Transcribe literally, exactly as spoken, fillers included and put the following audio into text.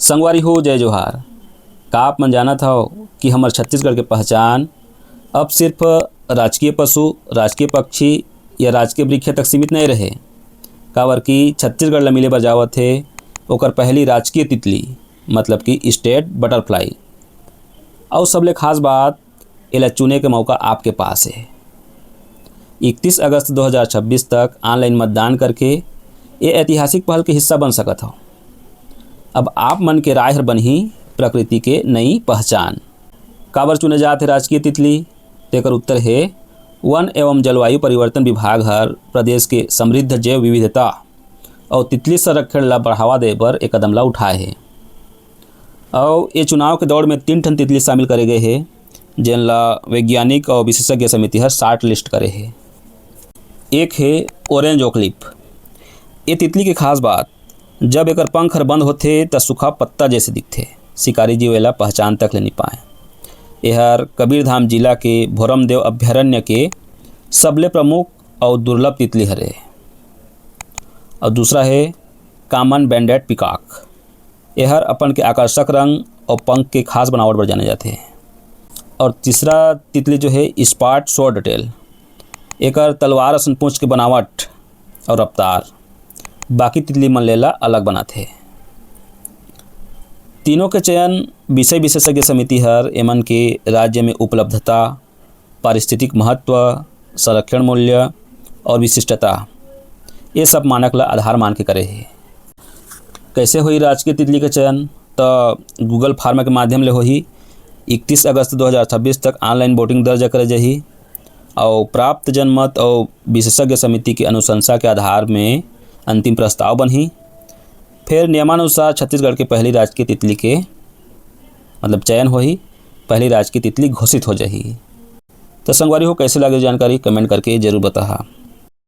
संगवारी हो, जय जोहार। का आप मन जानत हव कि हमर छत्तीसगढ़ के पहचान अब सिर्फ राजकीय पशु, राजकीय पक्षी या राजकीय वृक्ष तक सीमित नइ रहे? काबर कि छत्तीसगढ़ ल मिले बर जावत हे ओकर पहली राजकीय तितली, मतलब कि स्टेट बटरफ्लाई। अउ सबले खास बात, एला चुने के मौका आपके पास हे। इकतीस अगस्त दो हज़ार छब्बीस तक ऑनलाइन मतदान करके ये ऐतिहासिक पहल के हिस्सा बन सकत हव। अब आप मन के राय हर बनही प्रकृति के नई पहचान। काबर चुने जात हे राजकीय तितली? तेकर उत्तर हे, वन एवं जलवायु परिवर्तन विभाग हर प्रदेश के समृद्ध जैव विविधता अउ तितली संरक्षण ला बढ़ावा दे बर ए कदम ला उठाए हे। अउ ये चुनाव के दौड़ में तीन ठन तितली शामिल करे गए हे, जेन ला वैज्ञानिक अउ विशेषज्ञ समिति हर शॉर्ट लिस्ट करे हे। एक हे ऑरेंज ओकलिप। ये तितली के खास बात, जब एकर पंख हर बंद होथे, त सूखा पत्ता जैसे दिखथे। शिकारी जीव एला पहचान तक ले नी पाए। एहर कबीरधाम जिला के भोरमदेव अभयारण्य के सबले प्रमुख अउ दुर्लभ तितली हरे। अउ दूसरा हे कॉमन बैंडेड पिकॉक। एहर अपन के आकर्षक रंग अउ पंख के खास बनावट बर जाने जाथे। अउ तीसरा तितली जो हे स्पॉट स्वॉर्डटेल, एकर तलवार असन पूंछ के बनावट अउ रफ्तार बाकी तितली मन ले ला अलग बनाथे। तीनों के चयन विषय विशेषज्ञ समिति हर एमन के राज्य में उपलब्धता, पारिस्थितिक महत्व, संरक्षण मूल्य अउ विशिष्टता, ये सब मानक ला आधार मान के करे हे। कैसे होही राजकीय तितली के चयन? त Google फॉर्म के माध्यम ले होही। इकतीस अगस्त दो हज़ार छब्बीस तक ऑनलाइन वोटिंग दर्ज करे जाही अउ प्राप्त जनमत अउ विशेषज्ञ समिति के अनुशंसा के आधार में अंतिम प्रस्ताव बनही। फिर नियमानुसार छत्तीसगढ़ के पहली राजकीय तितली के, मतलब, चयन होही, पहली राजकीय तितली घोषित हो जाही। तो संगवारी हो, कैसे लगे जानकारी, कमेंट करके जरूर बताहा।